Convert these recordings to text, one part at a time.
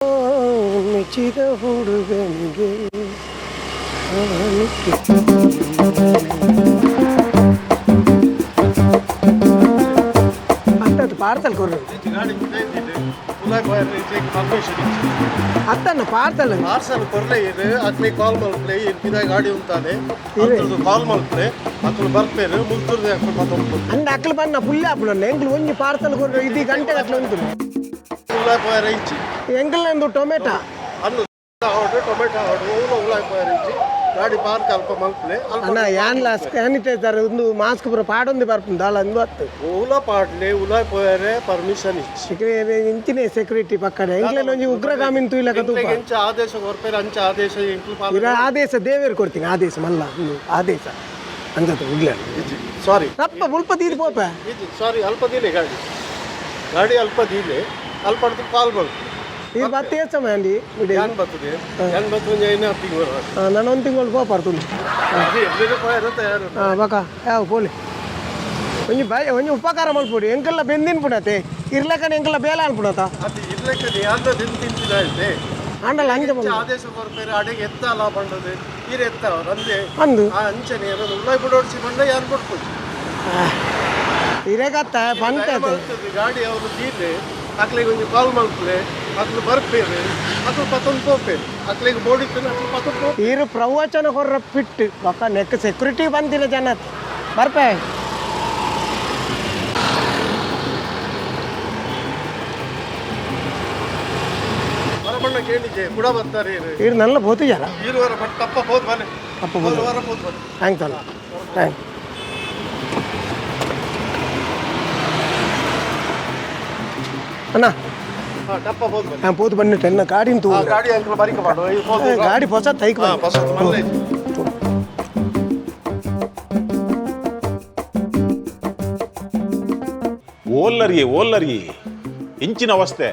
ಮೆಚ್ಚಿದ ಹುಡುಗನಿಗೆ ಕಾಣಿಕೆ. ಅತ್ತದು ಪಾರ್ಸಲ್ ಕೊರ್ರು. ಅತ್ತನ್ನ ಪಾರ್ಸಲ್. ಪಾರ್ಸಲ್ ಕೊರ್ಲೆ ಇರು, ಅಕ್ಲೆ ಕಾಲ್ ಮಲ್ಪಲೆ. ಇರ್ಪಿದ ಗಾಡಿ ಉಂತಾನೆ, ಅದ್ರದ್ದು ಕಾಲ್ ಮಲ್ಪಲೆ. ಅಕ್ಲು ಬರ್ಪೇರು ಮುಲ್ತುರ್ದೆ, ಅಕ್ಲು ಪತ್ತೊಂದು. ಅಂದ ಅಕ್ಲು ಬನ್ನ ಪುಲ್ಲೆ ಆಪುನ. ಎಂಕ್ಲು ಒಂಜಿ ಪಾರ್ಸಲ್ ಕೊರ್ರು, ಇದು ಗಂಟೆ ಗಟ್ಟಲೆ ಉಂಟು. ಉಲಾಯ್ ಪೋಯರ ಇಜ್ಜಿ. ಎಂಕ್ಲಂದು ಟೊಮೆಟೊ. ಅಂದು ಆವಡು, ಟೊಮೆಟೊ ಆವಡು, ಓಲ ಉಲಾಯ್ ಪೋಯರ ಇಜ್ಜಿ. ಗಾಡಿ ಪಾರ್ಕ್ ಅಲ್ಪ ಮಲ್ಪಲೆ ಅಲ್ಪ. ಅಣ್ಣ, ಯಾನ್ಲ ಸ್ಯಾನಿಟೈಸರ್ ಒಂದು ಮಾಸ್ಕ್ ಪೂರ ಪಾಡೊಂದು ಬರ್ಪುಂಡು ದಾಲ ಅಂದು ಅತ್ತು. ಓಲ ಪಾಡ್ಲೆ, ಉಲಾಯ್ ಪೋಯರೆ ಪರ್ಮಿಷನ್ ಇಜ್ಜಿ. ಇಂಚಿನೇ ಸೆಕ್ಯೂರಿಟಿ ಪಕ್ಕಡೆ ಎಂಕ್ಲೆನ ಒಂಜಿ ಉಗ್ರಗಾಮಿನ ತೂಯ್ಲಕ ತೂಪ. ಎಂಕ್ಲೆಗ್ ಎಂಚ ಆದೇಶ ಕೊರ್ಪೇರು ಅಂಚ ಆದೇಶ ಎಂಕ್ಲು ಇರ ಪಾಲನೆ. ಆದೇಶ ದೇವೇರು ಕೊಡ್ತೀನಿ ಆದೇಶ ಮಲ್ಲ ಒಂದು ಆದೇಶ ಅಂಜತ್ತು ಉಗ್ಲ. ಇಜ್ಜಿ, ಸಾರಿ. ತಪ್ಪ ಮುಲ್ಪ ತೀರ್ ಪೋಪ. ಇಜ್ಜಿ, ಸಾರಿ. ಅಲ್ಪ ದೀಲೆ ಗಾಡಿ, ಗಾಡಿ ಅಲ್ಪ ದೀಲೆ. ಅಲ್ಪ ಕಾಲ್ ಮಲ್ಪಲೆ. ಈ ಬತ್ತೆ ಏತ್ ಸಮಯ ಅಂಡಿ ಬಿಡಿ? ಯಾನ್ ಬರ್ತದೆ, ಯಾನ್ ಬರ್ತದೆ, ಐನ ತಿಂಗಳು. ನಾನು ಒಂದು ತಿಂಗಳು ಪೋಪಾರ್ ತುಳು. ಎಲ್ಲರೂ ಪೋಯರ ತಯಾರು. ಹಾಂ, ಬಕ ಯಾವ ಪೋಲಿ ಒಂಜಿ ಬಾಯ್ ಒಂಜಿ ಉಪಕಾರ ಮಲ್ಪೊಡಿ. ಎಂಕಲ್ಲ ಬೆಂದಿನ ಪುಣತೆ ಇರ್ಲಕನ ಎಂಕಲ್ಲ ಬೇಲ ಅನ್ಪುಣತ. ಅದು ಇರ್ಲಿಕ್ಕೆ ಯಾರ್ದ ತಿಂದು ತಿಂತಿದ ಐತೆ. ಆಂಡಲ ಅಂಚ ಹೆಚ್ಚು ಆದೇಶ ಕೊರ್ಪೇರು ಅಡೆಗೆ ಎತ್ತಲ್ಲ ಪಂಡದು ಈರ್ ಎತ್ತ ರಂದೆ. ಅಂದು. ಆ ಅಂಚನೆ ಏನದು ಉಳ್ಳಾಯ್ ಬಿಡೋಡ್ಸಿ ಬಂಡ ಯಾರು ಕೊಡ್ಬೋದು. ಇರೇಗತ್ತ ಪಂತ. ಗಾಡಿ ಅವರು ತೀರ್ಲೆ, ಅಕ್ಲೆಗೆ ಒಂಜಿ ಕಾಲ್ ಮಲ್ಪಲೆ. ಅಕ್ಲು ಬರ್ಪೇರು, ಅಕ್ಲು ಪತ್ತೊಂದು ಪೋಪೇರು. ಅಕ್ಲೆಗೆ ಬೋಡಿತ್ತು, ಅಕ್ಲು ಪತ್ತೊಂದು ಪೋಪೇರು. ಈರು ಪ್ರವಚನ ಕೊರ್ರ ಪಿಟ್ಟು ಬೊಕ್ಕ ನೆಕ್ ಸೆಕ್ಯೂರಿಟಿ ಬಂದಿನ ಜನ ಬರ್ಪೆ. ಬರಬಣ್ಣ ಕೇಳಿಜೆ ಕೂಡ ಬರ್ತಾರೆ ಇರು. ಈರು ನಲ್ಲ ಪೋತು ಜನ. ಈರುವರ ಬಟ್ ತಪ್ಪ ಹೋದ್ ಬನ್ನಿ. ತಪ್ಪ ಹೋದ್. ವಾರ ಹೋದ್ ಬನ್ನಿ. Thanks ಅಣ್ಣ, thank ಅಣ್ಣ. ಹಾ, ಟಪ್ಪ ಹೋದ್ ಬನ್ನಿ. ನಾನು ಪೋತು ಬನ್ನಿ, ಎನ್ನ ಗಾಡಿನ ತೂ. ಆ, ಗಾಡಿ ಅಂಕಲ್ ಬರಿಕ ಮಾಡು ಈ ಹೋದ್. ಗಾಡಿ ಹೊಸ ತೈಕ್. ಹಾ, ಹೊಸದು ಮಲ್ಲೆ. ಓಲ್ಲರಿ ಓಲ್ಲರಿ, ಇಂಚಿನ ಅವಸ್ಥೆ.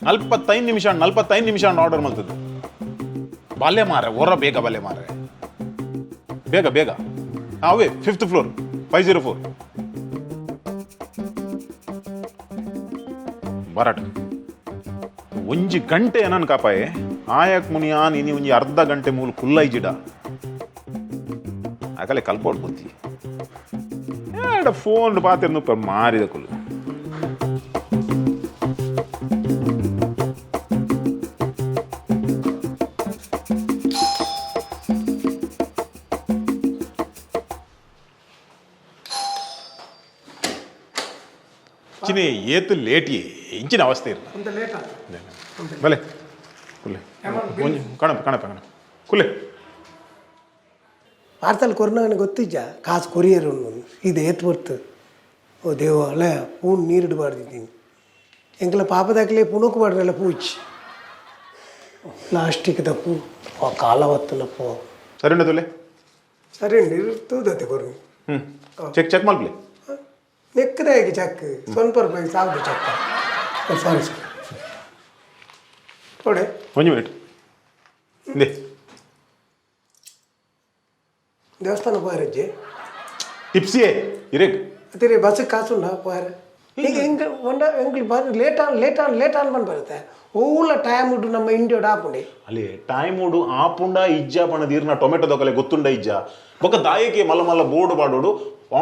45 ನಿಮಿಷ, 45 ನಿಮಿಷ ಆರ್ಡರ್ ಮಾಡ್ತದೆ. ಬಾಲ್ಯ ಮಾರೆ, ಹೊರ ಬೇಗ ಬಾಲ್ಯ ಮಾರೆ, ಬೇಗ ಬೇಗ. ಅವೇ ಫಿಫ್ತ್ ಫ್ಲೋರ್, 504. ಬರಾಟ ಒಂಜಿ ಗಂಟೆ ಏನನ್ ಕಾಪಾಯೆ ಆಯಾಕ್ ಮುನಿಯಾನ್. ಇನಿ ಒಂಜಿ ಅರ್ಧ ಗಂಟೆ ಮೂಲ ಕುಲ್ಲೈಜಿಡ ಅಕಲೆ ಕಲ್ಪೋಡ್ ಬುದ್ಧಿ. ಏಡ ಫೋನ್ ಪಾತಿರ್ನು ಮಾರಿದ ಕುಲ್ಲು. ಚಿನಿ ಏತು ಲೇಟಿ, ಇಂಚಿನ ಅವಸ್ಥೆ ಇರ್ಲ. ಬಲೆ ಕುಲ್ಲೆ ಒಂಜಿ ಕಣಪ್ಪ ಕಣಪ್ಪ ಕಣಪ್ಪ ಕುಲ್ಲೆ. ಪಾರ್ಸಲ್ ಕೊರ್ನವನಿಗೆ ಗೊತ್ತಿಜ್ಜ ಕಾಸು ಕೊರಿಯರ್ ಉಂಡು. ಇದು ಏತ್ ಬರ್ತು. ಓ ದೇವ ಅಲ್ಲ, ಪೂನ್ ನೀರು ಇಡಬಾರ್ದಿದ್ದೀನಿ. ಎಂಕಲ ಪಾಪದಾಗಲೇ ಪುಣಕು ಬಾಡ್ರಲ್ಲ ಪೂಚ್ ಪ್ಲಾಸ್ಟಿಕ್ದ ಪೂ ಆ ಕಾಲ ಒತ್ತನ ಪೂ. ಸರಿ ತುಲೆ. ಸರಿ ಉಂಡು, ತೂದತೆ ಕೊರು. ಹ್ಞೂ, ಚೆಕ್ ಚೆಕ್ ಮಲ್ಪಲೆ. ನೆಕ್ಕದ ಹೇಗೆ ಚೆಕ್? 0 ರೂಪಾಯಿ ಸಾವ್ದು ಚೆಕ್. ಸಾರಿ ಸರ್, ಕೊಡೆ. ಒಂಜಿ ಮಿನಿಟ್ ಇಂದೆ. ದೇವಸ್ಥಾನ ಪೋಯರಜ್ಜಿ. ಟಿಪ್ಸಿಯೇ ಇರೇಕ್. ಅದೇ ಬಸ್ಸಿಗೆ ಕಾಸುಂಡ ಪೋಯರೆ. ಈಗ ಹೆಂಗೆ ಒಂಡ ಎಂಕ್ಲು ಬರ್ late on late on late on ಬಂದು ಬರುತ್ತೆ. ಓಲ ಟೈಮ್ ಉಂಟು ನಮ್ಮ ಇಂಡಿಯಾಡ್ ಆಪುಂಡಿ. ಅಲ್ಲಿ ಟೈಮ್ ಉಡು ಆಪುಂಡ ಇಜ್ಜ ಪಣದ ಇರ್ನ ಟೊಮೆಟೊ ದೊಕಲೆ ಗೊತ್ತುಂಡ ಇಜ್ಜ? ಬೊಕ ದಾಯಕ್ಕೆ ಮಲ್ಲ ಮಲ್ಲ ಬೋರ್ಡ್ ಪಾಡೋಡು?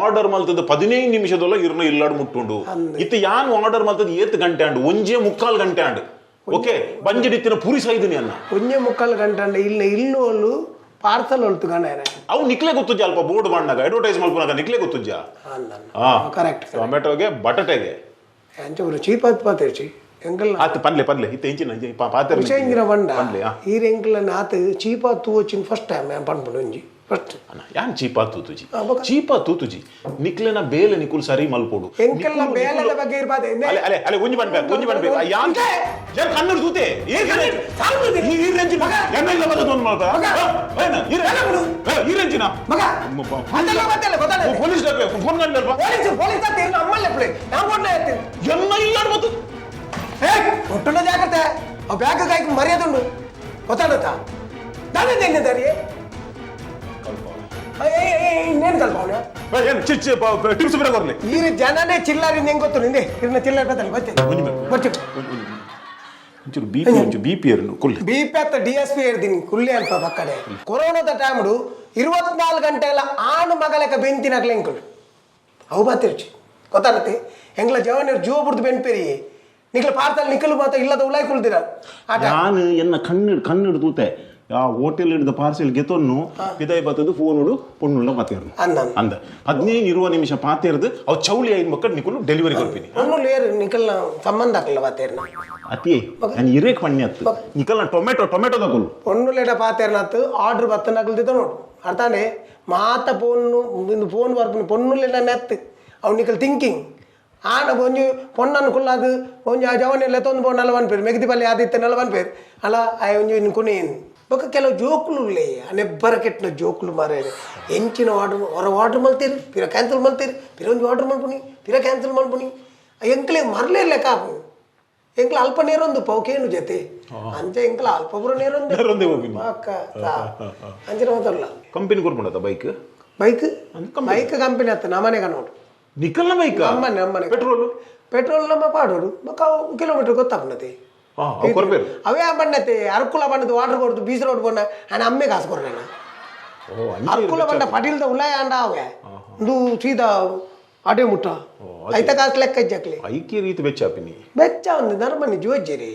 ಆರ್ಡರ್ ಮಲ್ತದ 15 ನಿಮಿಷದೊಲ್ಲ ಇರ್ನ ಇಲ್ಲಾಡ್ ಮುಟ್ಟುಂಡು. ಇತ್ತ ಯಾನ್ ಆರ್ಡರ್ ಮಲ್ತದ ಏತ್ ಗಂಟೆ ಆಂಡು? ಒಂಜೇ ಮುಕ್ಕಾಲ್ ಗಂಟೆ ಆಂಡು. ಓಕೆ, ಬಂಜಿಡಿತ್ತಿನ ಪುರಿ ಸೈದಿನಿ ಅನ್ನ. ಒಂಜೆ ಮುಕ್ಕಾಲು ಗಂಟೆ ಅಂಡ ಇಲ್ಲ ಇಲ್ಲೋಲು ಪಾರ್ಸಲ್ ಒಲ್ತು ಗಣ. ಅವು ನಿಕ್ಲೆ ಗೊತ್ತುಜ್ಜ? ಅಲ್ಪ ಬೋರ್ಡ್ ಬಾಂಡಾಗ ಅಡ್ವರ್ಟೈಸ್ ಮಲ್ಪುನಾಗ ನಿಕ್ಲೆ ಗೊತ್ತುಜ್ಜ? ಹಾ. ಕರೆಕ್ಟ್. ಟೊಮೆಟೊಗೆ ಬಟಟೆಗೆ. ಅಂಚ ಒಂದು ಚೀಪ್ ಆತ್ ಪಾತೇರ್ಚಿ ಎಂಕಲ್ನ. ಆತ್, ಪನ್ಲೆ ಪನ್ಲೆ. ಇತ್ತ ಇಂಚಿನ ಪಾತೆರ. ವಿಷಯ ಬಂಡ. ಪನ್ಲೆ, ಆ. ಈರ್ ಎಂಕಲ್ನ ಆತ್ ಚೀಪ್ ಆತ್ ತೂವೊಚಿನ ಫಸ್ಟ್ ಟೈಮ್ ಪನ್ಪುಂಡು ಒಂಜಿ ಫಸ್ಟ್. ಅಣ್ಣ, ಯಾನ್ ಚೀಪಾ ತೂತುಜಿ. ಆ, ಬೊಕ? ಚೀಪಾ ತೂತುಜಿ. ನಿಕ್ಲೆನ ಬೇಲೆ ನಿಕುಲ್ ಸರಿ ಮಲ್ಪೊಡು. ಎಂಕಲ್ನ ಬೇಲೆದ ಬಗ್ಗೆ ಇರ್ಬಾದೆ. ಅಲೆ ಅಲೆ ಅಲೆ, ಒಂಜಿ ಪನ್ಪೆ, ಒಂಜಿ ಪನ್ಪೆ. ಯಾನ್ ಯಾನ್ ಕಣ್ಣು ತೂತೆ. ಈ ರೇಂಜಿನ ಎನ್ನ ಇಲ್ಲ ಬದಲು ಒಂದು ಮಾಡ್ತಾ ಏನ ಈ ಈ ರೇಂಜಿನ. ಮಗ ಅದೆಲ್ಲ ಗೊತ್ತಿಲ್ಲ, ಗೊತ್ತಲ್ಲ. ಪೊಲೀಸ್ ಫೋನ್ ಮಾಡ್ಲಲ್ಪ. ಪೊಲೀಸ್ ಪೊಲೀಸ್ ಅಂತ ಇರ್ನ ಅಮ್ಮಲ್ಲ ಎಪ್ಪಳೆ ನಾನು ಕೊಡ್ನ ಆಯ್ತು. ಎನ್ನ ಇಲ್ಲ ಮತ್ತು. ಏ ಒಟ್ಟುನ ಜಾಗ್ರತೆ, ಆ ಬ್ಯಾಗ್ ಕಾಯ್ಕು ಮರ್ಯಾದೆ ಉಂಡು ಗೊತ್ತಾಡತ್ತಾ? ದಾನೆ ದಾರಿ ಇನ್ನೇನು ಕಲ್ಪ ಅವನು. ಏನು ಚಿಚ್ಚ ಟಿಪ್ಸ್ ಬರ ಬರ್ಲಿ. ಈರು ಜನನೇ ಚಿಲ್ಲರಿ, ಹೆಂಗ್ ಗೊತ್ತು ನಿಂದೆ? ಇರ್ನ ಚಿಲ್ಲರ್ ಬತ್ತಲ್ಲ, ಬತ್ತೆ. ಒಂಜಿ ಮಿನಿಟ್. ಬಚ್ಚು. ಒಂಚೂರು ಬಿ ಪಿ, ಒಂಚೂರು ಬಿ ಪಿ ಏರುಂಡು, ಕುಲ್ಲೆ. ಬಿ ಪಿ ಅತ್ತ ಡಿ ಎಸ್ ಪಿ ಹೇಳ್ತೀನಿ, ಕುಲ್ಲೆ ಅಲ್ಪ ಪಕ್ಕಡೆ. ಕೊರೋನಾದ ಟೈಮ್ಡು 24 ಗಂಟೆಗಳ ಆಣು ಮಗಲೆಕ ಬೆಂತಿನಕ್ಲೆ ಎಂಕುಲು. ಅವು ಬಾತಿರ್ಚಿ ಗೊತ್ತಾಗತ್ತೆ. ಎಂಗ್ಲ ಜವನ ಜೀವ ಬುಡ್ದು ಬೆನ್ಪೇರಿ. ನಿಕ್ಲ ಪಾರ್ತಲ್ಲಿ ನಿಕ್ಕಲು ಮಾತ್ರ ಇಲ್ಲದ ಉಲಾಯ್ ಕುಳ್ದಿರ ಆಟ. ನಾನು ಎನ್ನ ಕಣ್ಣು ಕಣ್ಣು ತೂತೆ, ಆ ಹೋಟೆಲ್ ಹಿಡಿದ ಪಾರ್ಸೆಲ್ ಗೆತೊನ್ನು ಪಿದಾಯಿ ಬತ್ತದು ಫೋನುಡು ಪೊಣ್ಣುಳ್ಳ ಮಾತೇರ್ನು. ಅಂದ. ಅಂದ 15-20 ನಿಮಿಷ ಪಾತೇರ್ದು ಅವು ಚೌಳಿ ಐದು ಮಕ್ಕಳು ನಿಕುಲು ಡೆಲಿವರಿ ಕೊರ್ಪಿನಿ. ಒಣ್ಣು ಲೇರು ನಿಕಲ್ನ ಸಂಬಂಧ ಹಾಕಲ್ಲ ಬಾತೇರ್ನ. ಅತಿಯೇ ನಾನು ಇರೇಕ್ ಪಣ್ಣೆ ಅತ್ತು ನಿಕಲ್ನ ಟೊಮೆಟೊ ಟೊಮೆಟೊ ತಗೊಳ್ಳು. ಪೊಣ್ಣುಲೇಡ ಪಾತೇರ್ನತ್ತು ಆರ್ಡ್ರ್ ಬತ್ತನಕಲ್ದಿದ್ದ ನೋಡು ಅರ್ಥಾನೆ. ಮಾತ ಫೋನು ಇಂದು ಫೋನ್ ಬರ್ಪುನಿ ಪೊಣ್ಣುಲೆಡ ನೆತ್ತು ಅವು ನಿಕಲ್ ಥಿಂಕಿಂಗ್. ಆಂಡ ಒಂಜಿ ಪೊಣ್ಣನ್ನು ಕುಲ್ಲಾದು ಒಂಜಿ ಆ ಜವನ ಲೆತ್ತೊಂದು ಪೋ ನಲವನ್ ಪೇರು ಮೆಗದಿ ಪಲ್ಲೆ ಆದಿತ್ತೆ ನಲವನ್ ಪೇರು ಅಲ್ಲ ಆ ಒಂಜಿ ಇನ್ನು ಕೊನೆಯೇನು ಬೊಕ್ಕ ಕೆಲವು ಜೋಕುಲು ಉಳ್ಳೆ ಅನೆಬ್ಬರ ಕೆಟ್ಟಿನ ಜೋಕುಲು ಮಾರೆ. ಎಂಚಿನ ಆರ್ಡ್ರ್ ಹೊರ ಆರ್ಡ್ರ್ ಮಲ್ತೀರಿ, ಪಿರ ಕ್ಯಾನ್ಸಲ್ ಮಲ್ತೀರಿ, ಪಿರ ಒಂಜಿ ಆರ್ಡ್ರ್ ಮಲ್ಪುನಿ, ಪಿರ ಕ್ಯಾನ್ಸಲ್ ಮಲ್ಪುನಿ. ಎಂಕ್ಲೆ ಮರ್ಲೇ ಲೆಕ್ಕ ಆಪುನಿ. ಎಂಕ್ಲ ಅಲ್ಪ ನೇರೊಂದು ಪೌಕೇನು ಜೊತೆ ಅಂಚೆ ಎಂಕ್ಲ ಅಲ್ಪ ಪೂರ ನೇರೊಂದು. ನೇರೊಂದೇ ಹೋಗಿನಿ. ಅಕ್ಕ ಅಂಚಿನ ಮಾತಲ್ಲ. ಕಂಪನಿ ಕೊರ್ಪುಂಡತ ಬೈಕ್? ಬೈಕ್ ಬೈಕ್ ಕಂಪನಿ ಅತ್ತ ನಮ್ಮನೆ ನೋಡು. ನಿಕಲ್ನ ಬೈಕ್? ನಮ್ಮನೆ ನಮ್ಮನೆ. ಪೆಟ್ರೋಲ್? ಪೆಟ್ರೋಲ್ ನಮ್ಮ ಪಾಡೋಡು. ಬೊಕ್ಕ ಅವು ಕಿಲೋಮೀಟರ್ ಗೊತ್ತಾಪುನತೆ. ಅವು ಕೊರ್ಪೇರು. ಅವೇ ಬಣ್ಣತೆ ಅರ್ಕುಲ ಬಣ್ಣದ ವಾಟರ್ ಕೊಡ್ದು ಬೀಸ್ ರೋಡ್ ಬಣ್ಣ ಆ್ಯಂಡ್ ಅಮ್ಮೆ ಕಾಸು ಕೊರ್ರಣ. ಓ ಅಂಚೆ. ಅರ್ಕುಲ ಬಣ್ಣ ಪಟೀಲ್ದ ಉಲಾಯ ಅಂಡ ಅವೇ ಒಂದು ಸೀದಾ ಅಡೆ ಮುಟ್ಟ ಐತ ಕಾಸು ಲೆಕ್ಕ ಇಜ್ಜಕ್ಲೆ. ಐಕೆ ರೀತಿ ಬೆಚ್ಚ ಆಪಿನಿ. ಬೆಚ್ಚ ಒಂದು ನರಮನಿ ಜೋಜ್ಜಿರಿ.